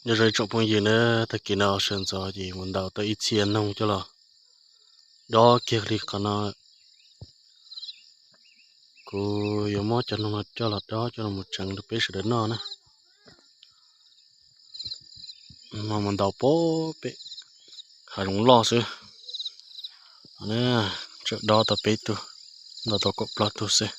Nyob zoo ib tsoom phooj ywg na, tag kis no sawv ntxov ces mus ntaus tau ib txhia noog coj los dob kiag li qhov no. Kuv yuav muab cov noog no coj los dob coj los mus tseev rau peb sawv daws noj na. No mus ntaus pem hav zoov loj xwb. Tseem dob tau peb tug, ntaus tau kaum plaub tug xwb.